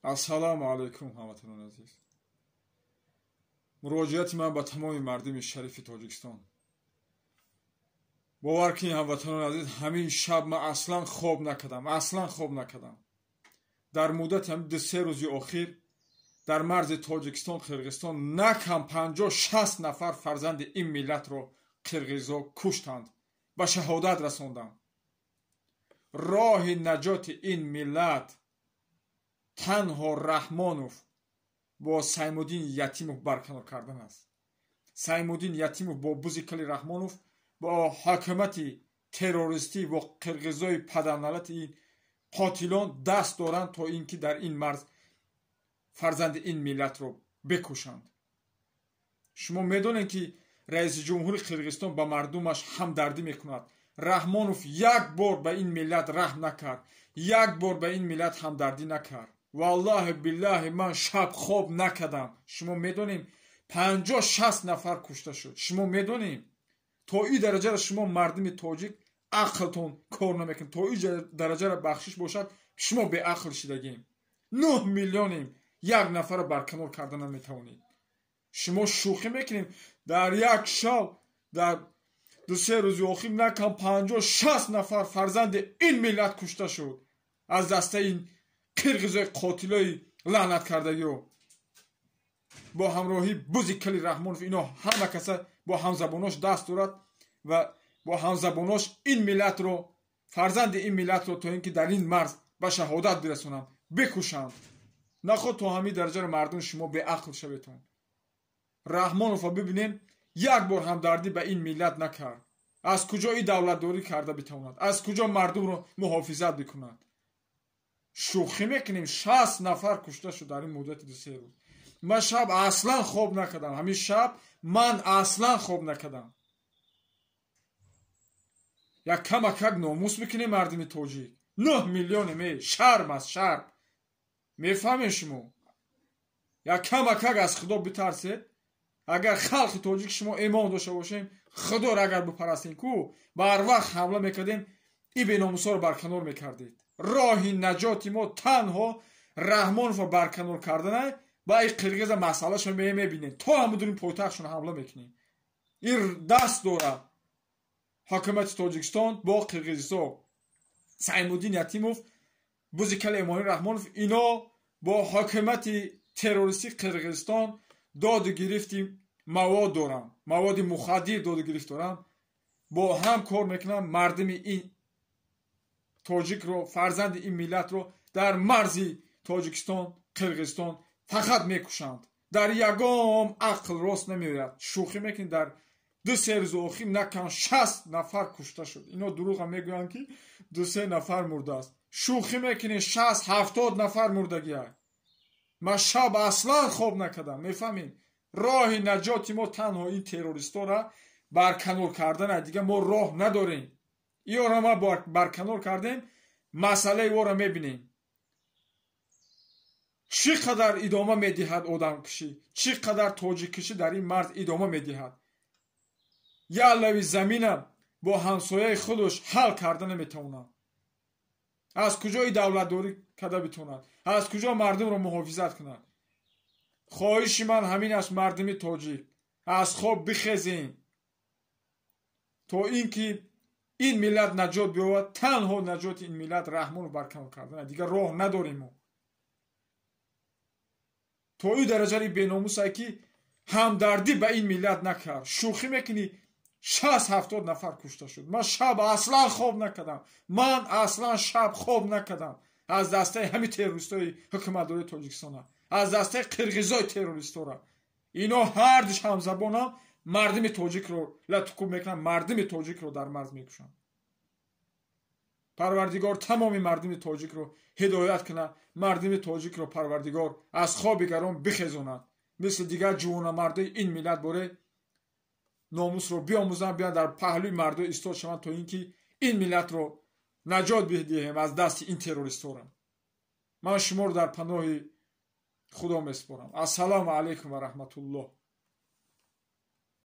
Ассалому алайкум, ҳамватанони азиз. Муроҷиати ман ба тамоми мардуми шарифи Тоҷикистон. Бовар кунед, ҳамватанони азиз, ҳамин шаб ман аслан хоб накардам, аслан хоб накардам. Дар муддати ҳамин 2-3 рӯзи охир дар марзи Тоҷикистон Қирғизистон на кам 50-60 нафар фарзанди ин миллатро қирғизо куштанд, ба шаҳодат расонданд. Роҳи наҷоти ин миллат танҳо Раҳмонов бо Саймуддин Ятимов барканор кардан аст. Саймуддин Ятимов бо бузи кали Раҳмонов, бо ҳокимияти террористӣ, бо қирғизои падарналати ин қотилон даст доранд, то ин ки дар ин марз фарзанди ин миллатро бикушанд. Шумо медонед, ки раиси ҷумҳури Қирғизистон ба мардумаш ҳамдардӣ мекунад. Раҳмонов як бор ба ин миллат раҳм накард, як бор ба ин миллат ҳамдардӣ накард. Валлоҳи биллаҳи, ман шаб хоб накардам. Шумо медонем, 50-60 нафар кушта шуд. Шумо медонем, то ин дараҷаро шумо мардуми тоҷик ақлтон кор намекунад, то ин дараҷаро, бахшиш бошад, шумо беақл шидагем. 9 миллионем, як нафарро барканор карда наметавонед. Шумо шӯхӣ мекунем? Дар як шаб, дар 2-3 рӯзи охир на кам 50-60 нафар фарзанди ин миллат кушта шуд аз дастаи ин қирғизои қотилои лаънаткардагиҳо бо ҳамроҳии бузи кали Раҳмонов. Ино ҳама каса бо ҳамзабонош даст дорад ва бо ҳамзабонош ин миллатро, фарзанди ин миллатро, то ин ки дар ин марз ба шаҳодат бирасонанд, бикушанд. Наход то ҳамин дараҷаро мардум шумо беақл шаветон. Раҳмоновро бибинем, як бор ҳамдардӣ ба ин миллат накард. Аз куҷо ин давлатдорӣ карда битавонад? Аз куҷо мардумро муҳофизат бикунад? Шӯхӣ мекунем? 60 нафар кушта шуд дар ин муддати 2-3 рӯз. Ман шаб аслан хоб накардам. Ҳамин шаб ман аслан хоб накардам. Як камакак номус мекунем, мардуми тоҷик. 9 миллионем, е шарм аст, шарм. Мефаҳмем, шумо як камакак аз Худо битарсед. Агар халқи тоҷик шумо имон дошта бошем, Худоро агар бипарастем ку, барвақт ҳамла мекардем, ин беномусҳоро барканор мекардед. Роҳи наҷоти мо танҳо Раҳмоновро барканор кардана ва ин қирғиза масъалашро мебинем. То ҳамудурин пойтахтшон ҳамла мекунем. Ин даст дорад ҳокимияти Тоҷикистон бо қирғизисто. Саймуддин Ятимов, бузикали Эмомалӣ Раҳмонов, ино бо ҳокимияти террористии Қирғизистон доду гирифти мавод доранд, маводи мухаддир доду гирифт доранд, бо ҳам кор мекунанд. Мардуми ин тоҷикро, фарзанди ин миллатро дар марзи Тоҷикистон Қирғизистон фақат мекушанд. Дар ягон ақл рост намеояд. Шӯхӣ мекунед? Дар 2-3 рӯзи охир на кам 60 нафар кушта шуд. Ино дурӯға мегӯянд, ки 2-3 нафар мурдааст. Шӯхӣ мекунед? 60-70 нафар мурдагия. Ман шаб аслан хоб накардам, мефаҳмем? Роҳи наҷоти мо танҳо ин террористора барканор кардана. Дига мо роҳ надорем. Иёро ма барканор кардем, масъалаи ора мебинем, чӣ қадар идома медиҳад одамкушӣ, чӣ қадар тоҷиккушӣ дар ин марз идома медиҳад. Як лави замина бо ҳамсояи худаш ҳал карда наметавонад. Аз куҷои давлатдорӣ карда битавонад? Аз куҷо мардумро муҳофизат кунад? Хоҳиши ман ҳамин аст: мардуми тоҷик, аз хоб бихезем. То ин ки ин миллат наҷот биёбад, танҳо наҷоти ин миллат Раҳмонов барканор кардан. Дигар роҳ надорем мо. То ин дараҷаи беномусае, ки ҳамдардӣ ба ин миллат накард. Шӯхӣ мекунӣ? 60-70 нафар кушта шуд. Ман шаб аслан хоб накардам. Ман аслан шаб хоб накардам аз дастаи ҳамин террористои ҳукуматдории Тоҷикистона, аз дастаи қирғизои террористора. Ино ҳардуш ҳамзабонам, мардуми тоҷикро латукӯб мекунанд, мардуми тоҷикро дар марз мекушанд. Парвардигор тамоми мардуми тоҷикро ҳидоят кунад. Мардуми тоҷикро Парвардигор аз хоби гарон бихезонад, мисли дигар ҷувонамардои ин миллат боре номусро биомӯзанд, биёнд, дар паҳлӯи мардо истод шаванд, то ин ки ин миллатро наҷот бидиҳем аз дасти ин террористора. Ман шуморо дар паноҳи Худо месупорам. Ассалому алайкум ва раҳматуллоҳ.